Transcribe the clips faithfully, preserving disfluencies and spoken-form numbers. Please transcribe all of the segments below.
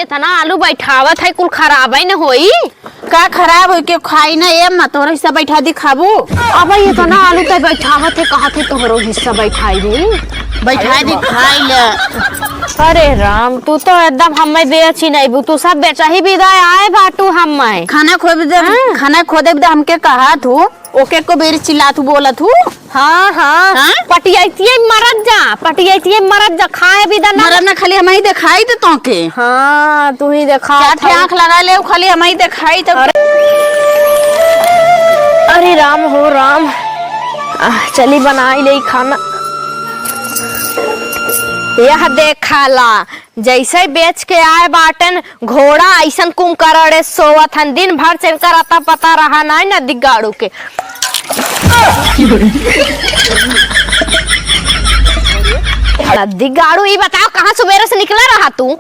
इतना आलू बैठावत है, कुल खराब है न होई? का खराब होई, के खाई ना, ए माँ, तोहरा हिस्सा बैठा दी, खाबू? अब इतना आलू तै बैठावत है, कहा थे तोहरो हिस्सा बैठाई दे। बैठा दी, खाई ले। अरे राम, तू तो एकदम हमें बेच ही नहीं बू, तू सब बेचा ही विदा आए बाटू हमें। खाना खोदे, हाँ। खाना खोदे विदा हमके कहा थू। ओके को बेरी चिल्लात हूँ, बोलत हूँ। हाँ, हाँ। हाँ? पटियाइतिये मरत जा, पटियाइतिये मरत जा, खाए भी दा ना। मरत ना, खाली हमही देखाई दे तोके। हाँ, तू ही देखा चार ठे था। आँख लगा ले, खाली हमही देखाई तो। अरे, अरे राम हो राम। आह, चली बनाई ले खाना। यह देखा ला, जैसे बेच के आए बाटन, घोड़ा अइसन कुंभकर्ण सोवत हन, दिन भर से इनकर अता पता रहा नाई नदी गाड़ू के। नदी गाड़ू, ई बताओ, कहाँ सुबेरे से निकला रहा तू?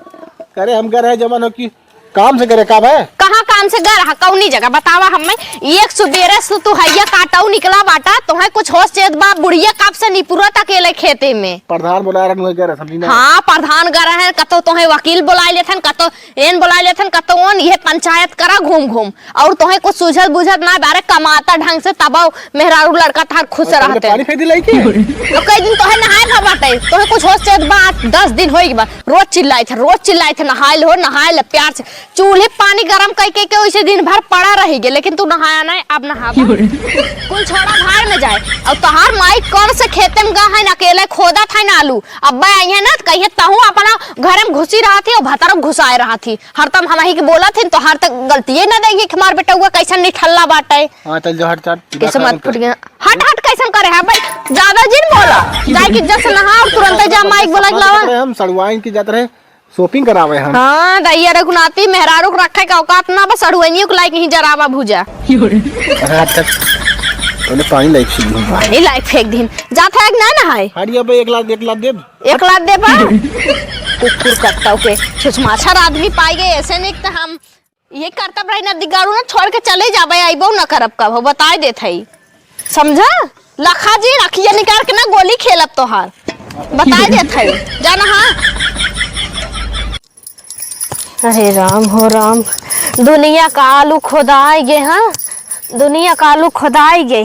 करे हम करे जवन हो कि काम से करे का बे? कहाँ काम से गा रहा? कौनी जगह बतावा हमें। एक सुबेरे से तू हैया काटऊ निकला बाटा, तोहे कुछ होश चेत बा? बुढ़िया कब से निपुरत अकेले खेते में। प्रधान बोला रहन, वही करे, समझी ना? हाँ, प्रधान गा रहे हैं, कतो तोहे वकील बोलाए लेथन, कतो एन बोलाए लेथन, कतो ओन, ये पंचायत करा घूम घूम। और तोहे कुछ सूझत बूझत ना बारे, कमाता ढंग से तबो मेहरारू लड़का तहार खुश और रहते। पानी फेंक दिलाई के? तो कई दिन तोहे नहाए भा बाटे, तोहे कुछ होश चेत बा? दस दिन होई बा, रोज चिल्लाए थे, रोज चिल्लाए थे, नहाए लो, नहाए लो प्यार से। चूल्हे पानी गरम कई के, के वैसे दिन भर पड़ा रही गे, लेकिन तू नहाया नहीं, अब नहाबा। कुल छोड़ा भाड़ में जाए। और तोहार माई कौन से खेते में गा है, अकेले खोदा था ना आलू। अब्बा आई है ना, तो कहिए तहूँ अपना घर में घुसी रहा थी और भतर में घुसाए रहा थी। हरदम हमही के बोलत हिन, तोहार त गलतिये न देंगे कि हमार बेटउआ कैसन निठल्ला बाटे। हाँ, चल जो हट, चल, किस्मत फूट गया। हट, हट, कैसन करे है भाई? ज्यादा जिन बोला। जाए कि जस नहा और तुरंत जा माइक बोला के लावा। हम सड़ुआइन की जात रहे, shopping करावे हम। हाँ, दैया रघुनाथी मेहरारू के रखे का औकात ना बस, सड़ुआइनियों के लाइक ही जरावा भूजा। हाँ, तक उन्हें पानी लाइक फेंक दिन। पानी लाइक फेंक दिन। जात है कि ना नहाए? हट, ये भाई, एक लात, एक लात दे। एक लात देबा? कुकुर कत्ता के, छुछमाछर आदमी पाई गए, ऐसे नहीं तो हम ये करतब रही नदी गाड़ू ना छोड़ के चले जाबे, आइबो न करब कब हो, बताए देत हई। समझा? लखा जी, रखिया निकाल के ना गोली खेलब तोहार। बताए देत हई। जाना हाँ। अरे राम हो राम, दुनिया का आलू खोदाए गे, हाँ, दुनिया का आलू खोदाए गे,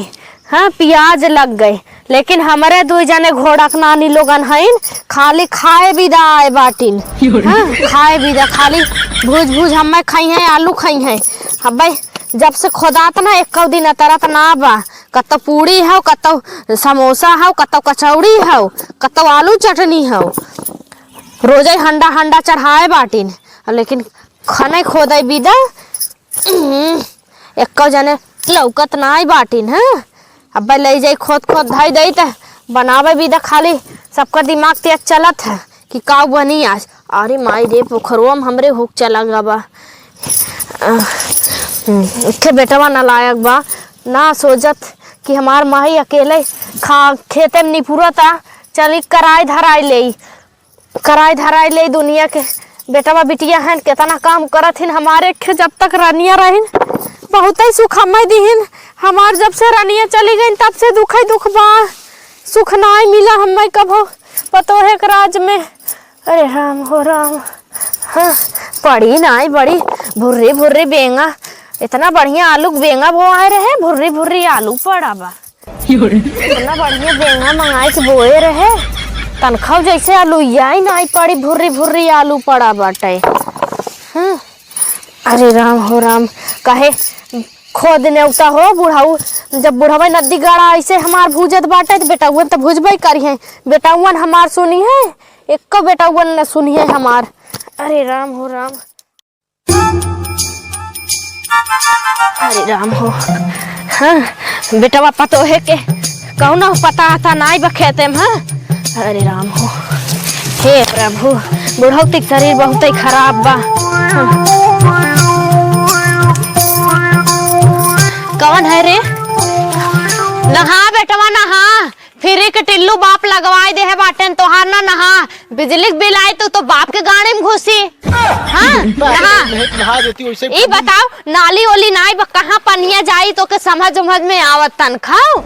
हाँ, पियाज लग गए, लेकिन हमरे दुई जने घोड़क नानी लोगन हईन, खाली खाए बिदा आए बाटिन, हाँ, खाए बिदा, खाली भूज भूज हमें खाई हैं, आलू खाई हैं। अब भाई, जब से खोदात ना, एक्को दिन अतरत ना बा, कतौ पूड़ी हौ, कतौ समोसा हौ, कतौ कचौड़ी हौ, कतौ आलू चटनी हौ, रोजै हंडा हंडा चढ़ाए बाटिन, लेकिन खनै खोदै बिदा, उहुं, एक्को जने लौकत नाई बाटिन, हाँ? अब्बै लई जाई खोद खोद धई दई त बनावै बिदा खाली सबका दिमाग तेज चलत है कि काउ बनी आज। अरे माई रे, पोखरवा में हमरे हुक चला गा बा। अह, हम्म, एक्खे बेटवा नालायक बा, ना सोचत कि हमार माई अकेले खा, खेते में निपुरता, चली कराई धराई लेई। कराई धराई ले दुनिया के बेटवा बिटिया हन, केतना काम करत हिन हमारे खे, जब तक रनिया रहिन, बहुतै सुख हमें दिहिन। हमार जब से रनिया चली गईन, तब से दुखै दुख बा, सुख नाई मिला हमें कभो पतोहे के राज में। अरे राम हो राम, हाँ, पड़ी नाई बड़ी भुर्री भुर्री बेंगा, इतना बढ़िया आलू के बेंगा बोआए रहे, भुर्री भुर्री आलू पड़ा बा। इतना बढ़िया बेंगा मंगाई के बोए रहे, तनखाओ जैसे आलू याई नाई पड़ी, भुर्री भुर्री आलू पड़ा बाटे। हम्म, अरे राम हो राम, काहे खोद नेवता हो बुढ़ऊ, जब बुढ़वा नदी गाड़ा ऐसे हमार भूजत बाटे, तो बेटउअन तो भूजबे करिहे, बेटउअन हमार सुनिहे, एक्को बेटउअन न सुनिहे हमार। अरे राम हो राम। अरे राम हो, हाँ, बेटवा पतोहे के कौनो पता आता नाई बा खेते में, हाँ? अरे राम हो, हे प्रभु, बुढ़ौती के शरीर बहुतै खराब बा। हाँ। कौन है रे? नहा बेटवा, नहा। फ्री के टिल्लू बाप लगवाए देहे बाटेन तोहार, ना नहा। बिजली के बिल आई तो, तो बाप के गाड़ी में घुसी। हाँ, नहा। नहा देती वैसे। ई बताओ, नाली ओली नाई बा, कहाँ पनिया जाई, तोके समझ उमझ में आवत तनखाओ?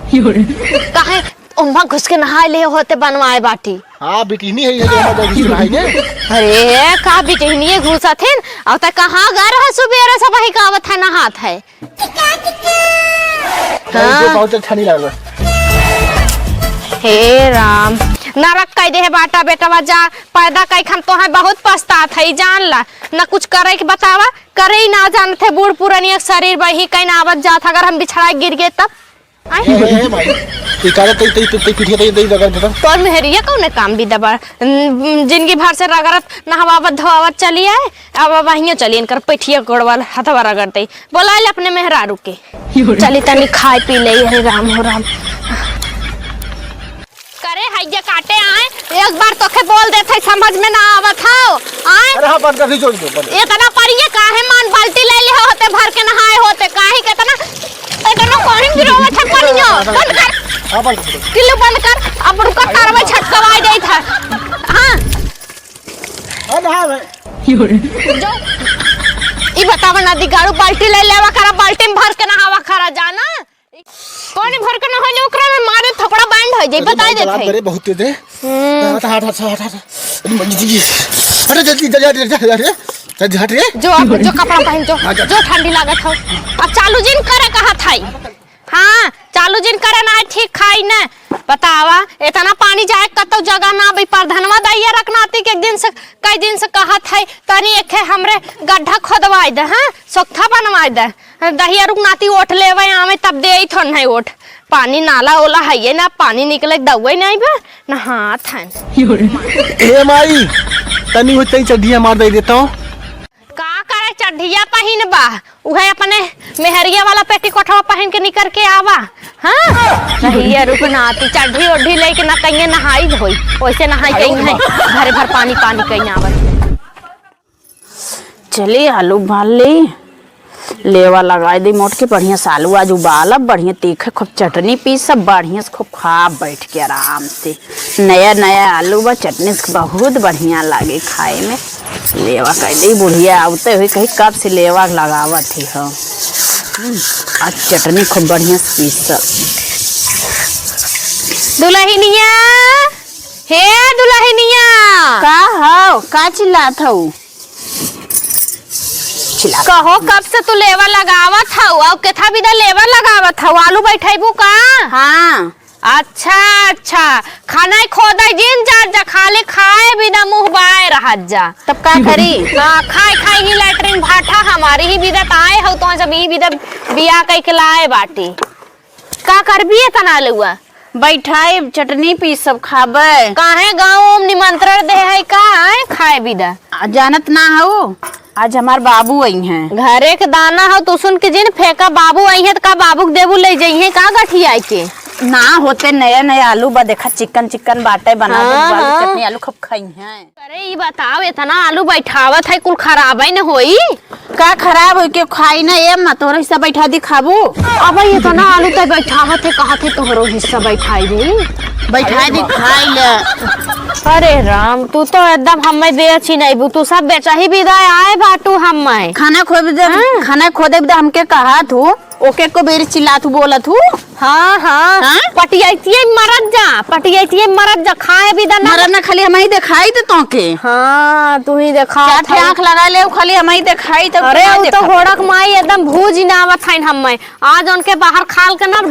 काहे ओम्मा घुस के नहाए ले होते बनवाए बाटी। हाँ, बिटिहनी है, ये जो हमारे घुस के नहाई ने। अरे, का बिटिहनी है घुसत हिन? अब तक कहाँ गा रहा सुबेरे से वही का आवत है, नहात है। हाँ। बहुत अच्छा नहीं लगा। हे राम, नरक कई दे है बाटा बेटवा, जा पैदा कई खन तो है बहुत पछतात है, जान ला। न कुछ करे के बतावा, करे ही ना जानत है, बूढ़ पुरानिया के शरीर बही कहीं ना आवत जात, अगर हम बिछड़ा गिर गए तब। आय। ए, ए, ए, भाई, ई करे तई, तई, तई, तई पिठिया तई, तई रगड़ देता। तोर मेहरिया कौने काम भी दबा? न-, जिंदगी भर से रगड़त, नहवावत, धोवावत चली आए, अब, अब वहियों चली, इनकर पिठिया गोड़वा, हथवा रगड़ दे। बोला ले अपने मेहरारू के। चली तनी खाए पी ले, हरे राम हो राम। करे हइये काटे आए, एक बार तोखे बोल देत है, समझ में ना आवत हौ, आए? अरे हाँ, बंद कर दी, जोड़ दो, बंद। इतना परिये काहे मान बाल्टी ले ले होते, भर के नहाए होते, काहे के इतना, इतना पानी गिरावत है, पानी हो, बंद कर। हाँ, बंद कर। किल्लू बंद कर, अब रुका, तारवा छटकवाई देत है। हाँ। हाँ, नहा भाई। जो, ई बतावा ना, दिगाड़ू बाल्टी ले लेवा करा, बाल्टी में भर के नहावा करा, जाना। पानी भर के ना होले, ओकरा में मारे थोपड़ा बैंड हो जाई, अरे बताई भाई, देत जलाब है। करे बहुत तेज है। हम्म। हट, हट, हट, हट, हट। अरे मम्मी जी। अरे जल्दी, जल्दी, जल्दी, जल्दी, जल्दी, जल्दी हट रे। जो अब, जो कपड़ा पहन जो, हाँ, जा। जो ठंडी लागत हो। अब चालू जिन करे कहा था। हाँ, चालू जिन करे ना, ठीक खाई ना। बतावा, इतना पानी जाए कतौ जगह ना, भाई, प्रधनवा दैया रखनाती के एक दिन से, कई दिन से कहत है, तनी एक हमरे गड्ढा खोदवाई दे, हाँ, सोख्ता बनवाई दे। दहिया रुक नाती ओट लेवे आवे तब देई थन है ओट। पानी नाला ओला हइये ना, पानी निकले दउए नहीं बे, ना हाथ है। ए माई, तनी हो तई चड्ढिया मार दे देता हूँ। का करे चड्ढिया पहिन बा? उहे अपने मेहरिया वाला पेटीकोटवा पहिन के निकर के आवा। हाँ? दहिया रुक नाती चड्ढी ओढ़ी लेके ना कहीं नहाई होई, वैसे नहाई कहीं है, घरे भर पानी पानी कहीं आवत। चली आलू उबाल ली, लेवा लगाई दी मोट के। बढ़िया से आलू आज उबालब, बढ़िया तीखे खूब चटनी पीसब, बढ़िया से खूब खाब बैठ के आराम से। नया नया आलू बा, चटनी से बहुत बढ़िया लागे खाए में। लेवा कह दी, बुढ़िया आवते हुए कही कब से लेवा लगावत ही हो। हम्म, आज चटनी खूब बढ़िया से पीसब। दुलहिनिया, हे दुलहिनिया। का हौ, का चिल्लात हौ? कहो, कब से तू लेवा लगावत हऊ, अउ केथा बिदा लेवा लगावत हऊ? आलू बैठैबू का? हाँ। अच्छा, अच्छा, खाना ही खोदै जिन जात जा, खाली खाए बिना मुँह बाए रहत जा। तब का करी? हाँ, खाए खाए ही लैट्रिन भाठा हमारी ही बिदा त आए हऊ, तो जब ही बिदा बिया कई के लाए बाटी। का करबी एतना लउआ? बैठाई, चटनी पीसब, खाबे। काहे गाँव में निमंत्रण दे है का? आए खाए बिदा। आ, जानत ना हऊ, आज हमार बाबू आई हैं। घरे के दाना हो, तू सुन के जिन फेंका, बाबू आई हैं त का बाबू के देबू ले जाई हैं का गठियाई के? ना होते, नया नया आलू बा, देखा चिकन चिकन बाटे, बना दे हाँ, बालू हाँ। चटनी, आलू खूब खाई हैं। अरे, ई बताओ, इतना आलू बैठावत है, कुल खराबे न होई? का खराब होई, के खाई ना, ए अम्मा, तोहरो हिस्सा बैठा दी, खाबू? अब इतना आलू तय बैठावत है, कहत है, तोहरो हिस्सा बैठाई दे। बैठाई दी, खाई ले। अरे राम, तू तो एकदम हमें बेची नहीं बू, तू सब बेचा ही बिदा आए बाटू हमें। खाना खोदे, हाँ। खाना खोदे बिदा हमके कहा तू। ओके को बेरी चिल्लात हूँ, बोलत हूँ। हाँ, हाँ। हाँ? पटियाइतिये मरत जा, पटियाइतिये मरत जा, खाए बिदा ना। मरत ना, खाली हमही देखाई दे तोके। हाँ, तू ही देखा चार ठे था। आँख लगा ले, खाली हमही देखाई तो अरे, कहाँ उ तो देखा? होड़क माई एकदम भूज ही ना आवत हइन हम्मे। आज उनके बाहर खाल के ना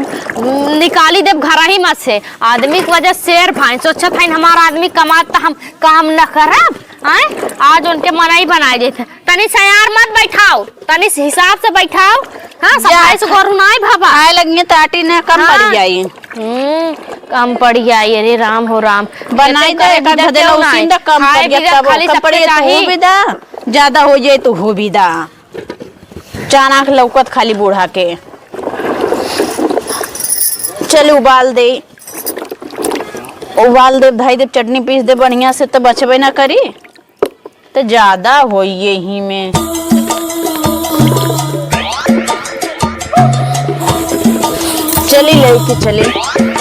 निकाली देब घर ही में से। आदमी के वजह से शेर भाई सोचत हइन हमार आदमी कमात त हम काम न करब। आय? आज उनके मनई बनाए देत। तनी सयार मत बैठाओ, तनी से हिसाब से बैठाओ। हाँ, जा, सफाई से गोरू नाई भाबा। खाए लगिए त आटी ने कम हाँ। पड़ जाई। हम्म, कम पड़ जाई। अरे राम हो राम। बनाई एते दे, करे एक आध बिदा भदेला क्यों उसिन नाई? दे, कम खाए पड़ जाई, बिदा तब खाली कम सबके पड़ जाई, तो चाही। हो बिदा, ज्यादा हो जाए तो हो बिदा। चार आँख लौकत खाली बूढ़ा के। चल उबाल दे, उबाल दे, धई दे, चटनी पीस दे बढ़िया से, तो बचबे ना करी। त ज्यादा होई यही में। चली लेके चली।